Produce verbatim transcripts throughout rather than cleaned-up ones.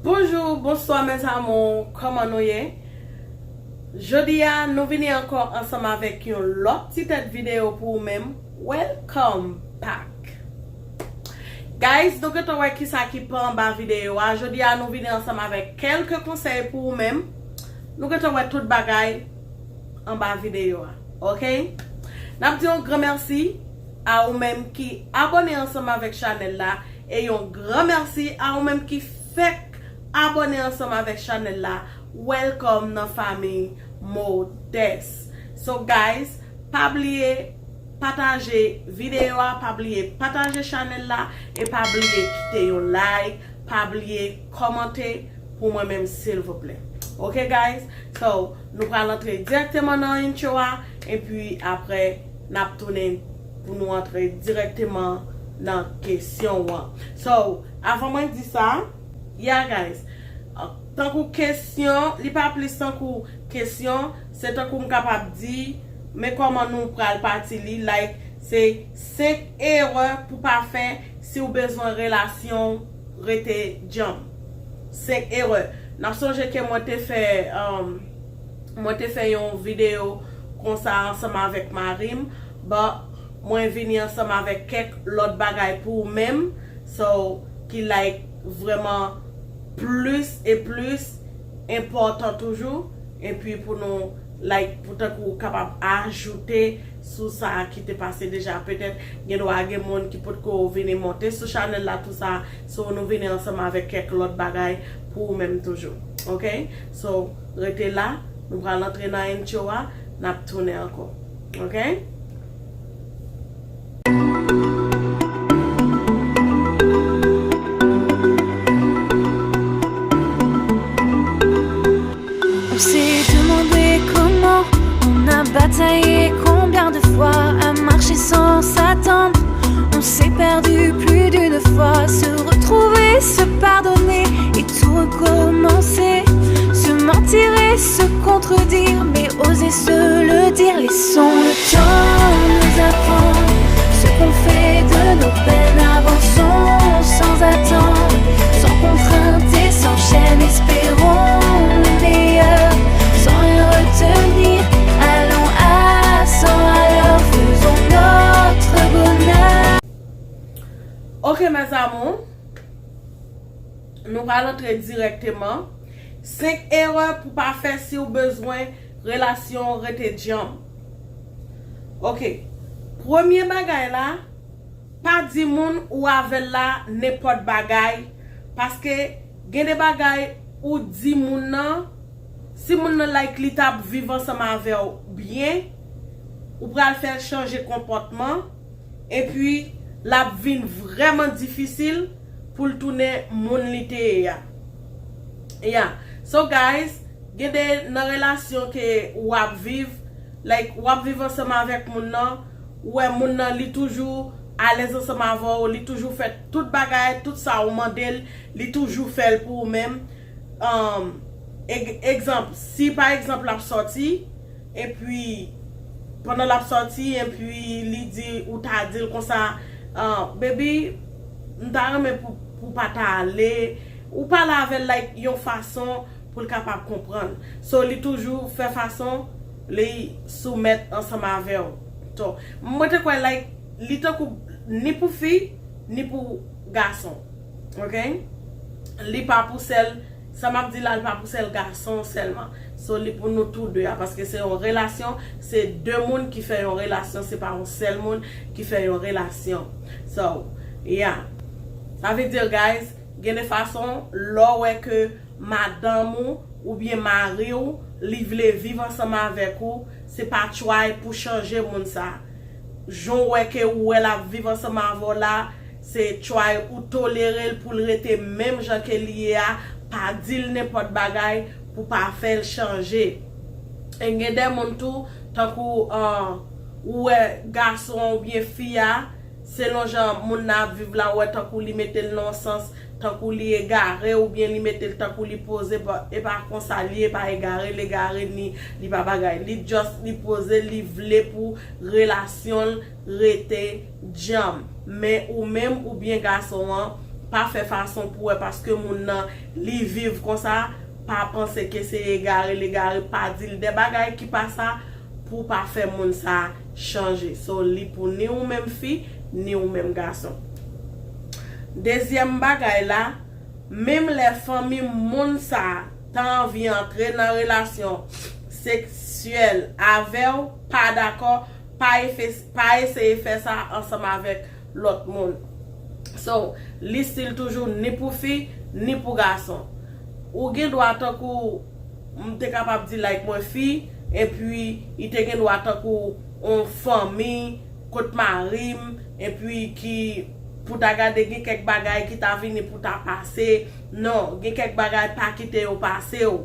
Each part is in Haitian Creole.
Bonjou, bonswa mes amours, kòman nou ye? Jodi a, nou vini ankò ansanm avèk yon lòt ti tèt videyo pou ou menm. Welcome back. Guys, nou gentan wè kisa ki pa anba videyo a. Jodi a, nou vini ansanm avèk kèlke konsèy pou ou menm. Nou gentan wè tout bagay anba videyo a. Oke? N ap di yon gran mèsi a ou menm ki abòne ansanm avèk chanèl la. E yon gran mèsi a ou menm ki fèk abòne ansanm avèk chanèl la. Welcome nan fanmi Modès. So guys, pa bliye pataje videyo a, pa bliye pataje chanèl la, e pa bliye kite yon like, pa bliye kòmante pou mwen menm silvouplè. Oke guys? So, nou pral antre dirèkteman nan intro a, epi apre n ap tounen pou nou antre dirèkteman nan kesyon an. So, avan mwen di sa, yeah guys, tankou kesyon, li pa plis tankou kesyon, se tankou m kapab di, men kòman nou pral pati li, like, se senk erè pou pa fè si w bezwen relasyon rete djanm. Senk erè. N ap sonje ke mwen te fè, um, mwen te fè yon videyo konsa ansanm avèk mari m, but mwen vini ansanm avèk kèk lòt bagay pou ou menm, so, ki like vrèman plis e plis enpòtan toujou, epi pou nou like, pou tankou kapab ajoute sou sa ki te pase deja. Petèt gen dwa gen moun ki potko vini monte sou chanèl la, tou sa. So, nou vini ansanm avèk kèk lòt bagay pou ou menm toujou. Oke? So, rete la, nou pral antre nan intro a, n ap tounen ankò. Oke? On s'est demandé comment, on a bataillé combien de fois, à marcher sans s'attendre. On s'est perdu plus d'une fois, se retrouver, se pardonner et tout recommencer. Se mentir et se contredire, mais oser se le dire. Laissons le temps nous apprendre ce qu'on fait de nos peines. Avançons sans attendre, sans contrainte et sans chaîne. Espérons le meilleur, sans rien retenir. Allons à cent à l'heure, faisons notre bonheur. Ok, mes amours. Nou pral antre dirèkteman. Senk erè pou pa fè si w bezwen relasyon w rete djanm. Ok. Premye bagay la, pa di moun ou avè l la nenpòt bagay. Paske gen de bagay ou di moun nan, si moun nan like li t ap viv ansanm avè w byen, ou pral fè l chanje konpòtman, epi l ap vin vrèman difisil pou l tounen moun li te ye a. Yeah. So guys, gen de nan relasyon ke w ap viv, like, w ap viv ansanm avèk moun nan, ou wè moun nan li toujou alèz ansanm avè w, li toujou fè tout bagay, tout sa ou mande l, li toujou fè l pou ou menm. Um, eg- egzanp, si pa egzanp l ap sòti, epi pandan l ap sòti, epi li di, ou ta di l konsa, ah, baby, m ta renmen pou, pou pa ta ale, ou pale avè l like yon fason pou l kapab konprann. So, li toujou fè fason li soumèt ansanm avè w. So, mwen te kwè like, li tankou ni pou fi, ni pou gason. Ok? Li pa pou sèl, sa m ap di la, li pa pou sèl gason sèlman. So, li pou nou tou de a, paske se yon relasyon, se de moun ki fè yon relasyon, se pa yon sèl moun ki fè yon relasyon. So, yeah. Sa vle di, guys, gen de fason, lè w wè ke madanm ou oubyen mari w, li vle viv ansanm avèk ou, se pa try pou chanje moun sa. Jan w wè ke ou wè l ap viv ansanm avè w la, se try ou tolere l pou l rete menm jan ke li ye a, pa di l nenpòt bagay pou pa fè l chanje. E gen de moun tou, tankou, ah, ou wè gason an oubyen fi a, selon jan moun nan ap viv la, ou wè tankou li mete l nan yon sans, tankou li egare, oubyen li mete l tankou li poze, but e pa konsa li ye, pa egare l egare, ni li pa bagay. Li just, li poze, li vle pou relasyon l rete djanm. Men ou menm, oubyen gason an, Pa fè fason pou wè paske moun nan li viv konsa, pa panse ke se egare l egare, pa di l de bagay ki pa sa pou pa fè moun sa chanje. So, li pou ni ou menm fi, ni ou menm gason. Dezyèm bagay la, menm lè fanmi moun sa ta anvi antre nan relasyon seksyèl avè w, pa dakò, pa, efe, pa eseye fè sa ansanm avèk lòt moun. So, li still toujou ni pou fi, ni pou gason. Ou gen dwa tankou, m te kapab di like mwen fi, epi li te gen dwa tankou on fanmi, kot mari m, epi ki pou ta gade gen kèk bagay ki ta vini pou ta pase. Non, gen kèk bagay pa kite yo pase w.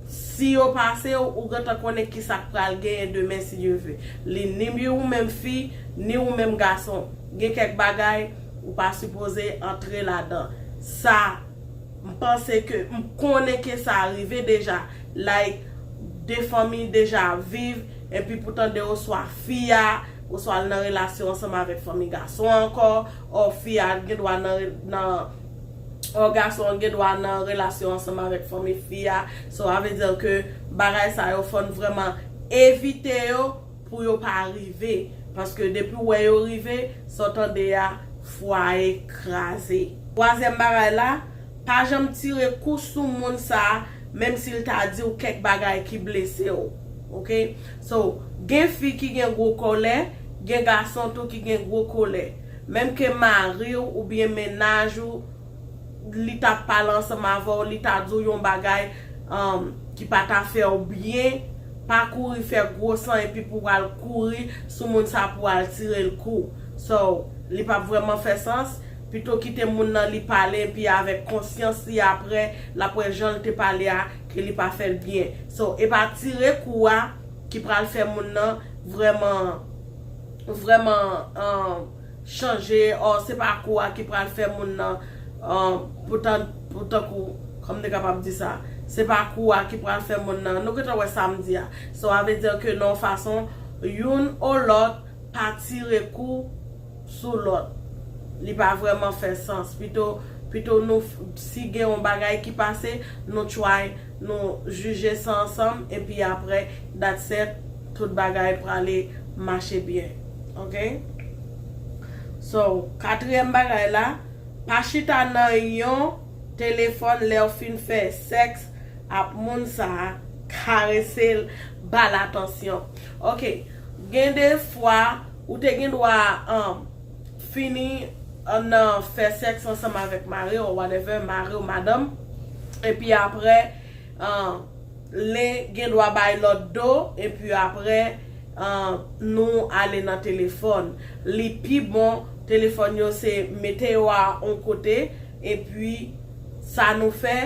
Si yo pase w, ou gentan konnen ki sa k pral genyen demen si Dye ve. Li ni ou menm fi, ni ou menm gason. Gen kèk bagay ou pa sipoze antre ladan. Sa, m panse ke, m konnen ke sa rive deja. Like, de fanmi deja viv, epi pou tande oswa fi a, oswa l nan relasyon ansanm avèk fanmi gason ankò, o fi a gen dwa nan, nan, o gason an gen dwa nan relasyon ansanm avèk fanmi fi a. So, sa vle di ke bagay sa yo fò n vrèman evite yo pou yo pa rive. Paske depi w wè yo rive, sa w tande a, fwaye kraze. Twazyèm bagay la, pa janm tire kou sou moun sa a, menm si l ta di w kèk bagay ki blese w. Oke? So, gen fi ki gen gwo kòlè, gen gason tou ki gen gwo kòlè. Menm ke mari w oubyen mennaj ou, li t ap pale ansanm avè w, li ta di w yon bagay, um, ki pa ta fè w byen, pa kouri fè gwo san epi pou w al kouri sou moun sa pou al tire l kou. So, li p ap vrèman fè sans. Pito kite moun nan li pale, epi avèk konsyans li apre, l ap wè jan l te pale a, ke li pa fè l byen. So, e pa tire kou a ki pral fè moun nan vrèman, vrèman, um, chanje, o se pa kou a ki pral fè moun nan, um, pou tan, pou tankou, kòm m te kapab di sa, se pa kou a ki pral fè moun nan, nou gentan wè sa m di a. So, sa vle di ke nan yon fason, youn o lòt, pa tire kou sou lòt. Li pa vrèman fè sans. Pito, pito nou, f- si gen yon bagay ki pase, nou try, nou jije sa ansanm, epi apre, that's it, tout bagay prale mache byen. Oke? So, katriyèm bagay la, pa chita nan yon telefòn lè w fin fè sèks ap moun sa a, karese l, ba l atansyon. Oke, gen de fwa, ou te gen dwa, um, fini, uh, nan fè sèks ansanm avèk mari w, whatever, mari w, madanm, epi apre, uh, len gen dwa bay lòt do, epi apre, uh, nou ale nan telefòn. Li pi bon, telefòn yo se mete yo a on kote, epi sa nou fè,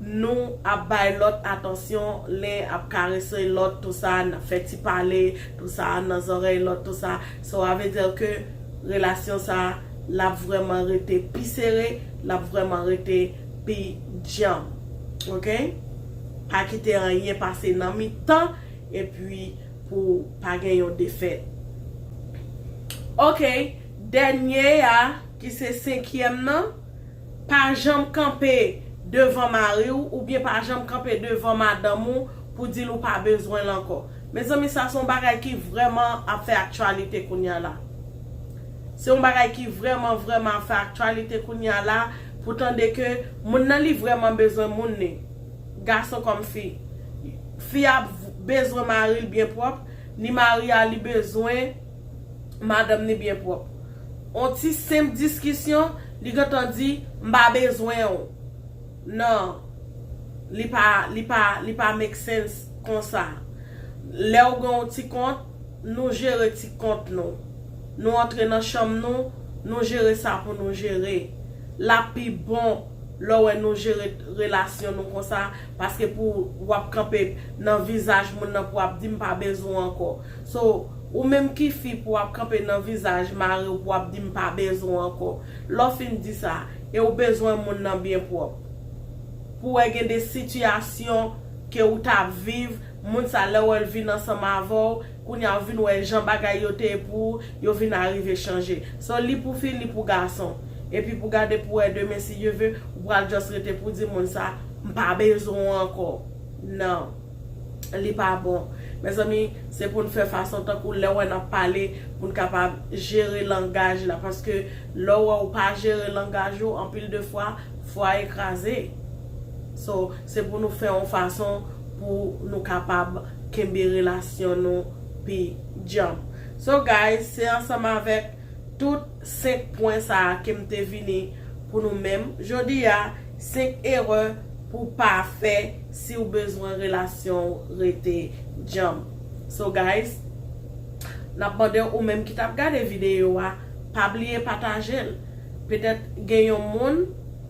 nou ap bay lòt atansyon, len ap karese lòt, tou sa, n ap fè ti pale, tou sa, nan zòrèy lòt, tou sa. So, sa vle di ke relasyon sa, l ap vrèman rete pi sere, l ap vrèman rete pi djanm. Oke? Pa kite anyen pase nan mitan, epi pou pa gen yon defèt. Oke, dènye a, ki se senkyèm nan, pa janm kanpe devan mari w, oubyen pa janm kanpe devan madanm ou pou di l ou pa bezwen l ankò. Mezanmi, sa se yon bagay ki vrèman ap fè aktyalite kounye a la. Se yon bagay ki vrèman, vrèman ap fè aktyalite kounye a la, pou tande ke moun nan li vrèman bezwen moun li. Gason kòm fi. Fi a v- bezwen mari l byen pwòp, ni mari a li bezwen madanm ni byen pwòp. On ti senp diskisyon, li gentan di, "M pa bezwen w." Non. Li pa, li pa, li pa make sense konsa. Lè w gen yon ti kont, nou jere ti kont nou. Nou antre nan chanm nou, nou jere sa pou nou jere. L ap pi bon lè w wè nou jere relasyon nou konsa, paske pou w ap kanpe nan vizaj moun nan pou w ap di, "M pa bezwen w ankò." So, ou menm ki fi pou w ap kanpe nan vizaj mari w pou w ap di, "M pa bezwen w ankò." Lè w fin di sa, e w bezwen moun nan byen pwòp. Pou w wè gen de sitiyasyon ke ou t ap viv, moun sa lè w wè l vin ansanm avè w, kounye a w vin wè jan bagay yo te ye pou ou, yo vin arive chanje. So, li pou fi, li pou gason. Epi pou gade pou wè demen si Dye ve, ou pral just rete pou di moun sa, m pa bezwen w ankò. Non. Li pa bon. Mezanmi, se pou n fè fason tankou lè w wè n ap pale, pou n kapab jere langaj la. Paske lè w wè ou pa jere langaj ou, anpil de fwa, fwaye kraze. So, se pou nou fè yon fason pou nou kapab kenbe relasyon nou pi djanm. So, guys, se ansanm avèk tout senk pwen sa a ke m te vini pou nou menm jodi a, senk erè pou pa fè si w bezwen relasyon w rete djanm. So, guys, n ap mande w, ou menm ki t ap gade videyo a, pa bliye pataje l. Petèt gen yon moun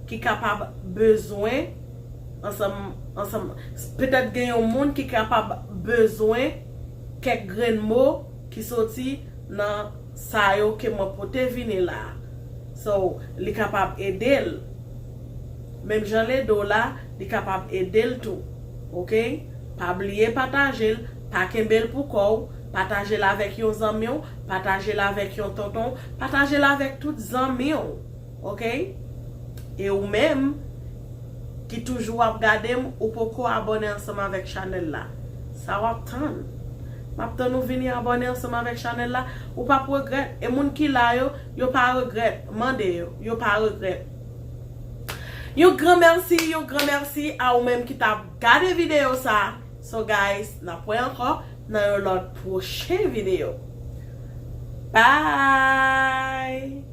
ki kapab bezwen ansanm, ansanm, petèt gen yon moun ki kapab bezwen kèk grenn mo ki soti nan sa yo ke mwen pote vini la. So, li kapab ede l. Menm jan l ede w la, li kapab ede l tou. Oke? Pa bliye pataje l, pa kenbe l pou kò w, pataje l avèk yon zanmi w, pataje l avèk yon tonton, pataje l avèk tout zanmi w. Oke? E ou menm ki toujou ap gade m, ou poko abòne ansanm avèk chanèl la. Sa w ap tann? M ap tann ou vini abòne ansanm avèk chanèl la. Ou p ap regrèt. E moun ki la yo, yo pa regrèt. Mande yo, yo pa regrèt. Yon gran mèsi, yon gran mèsi a ou menm ki t ap gade videyo sa. So guys, n ap wè ankò nan yon lòt pwochen videyo. Bye!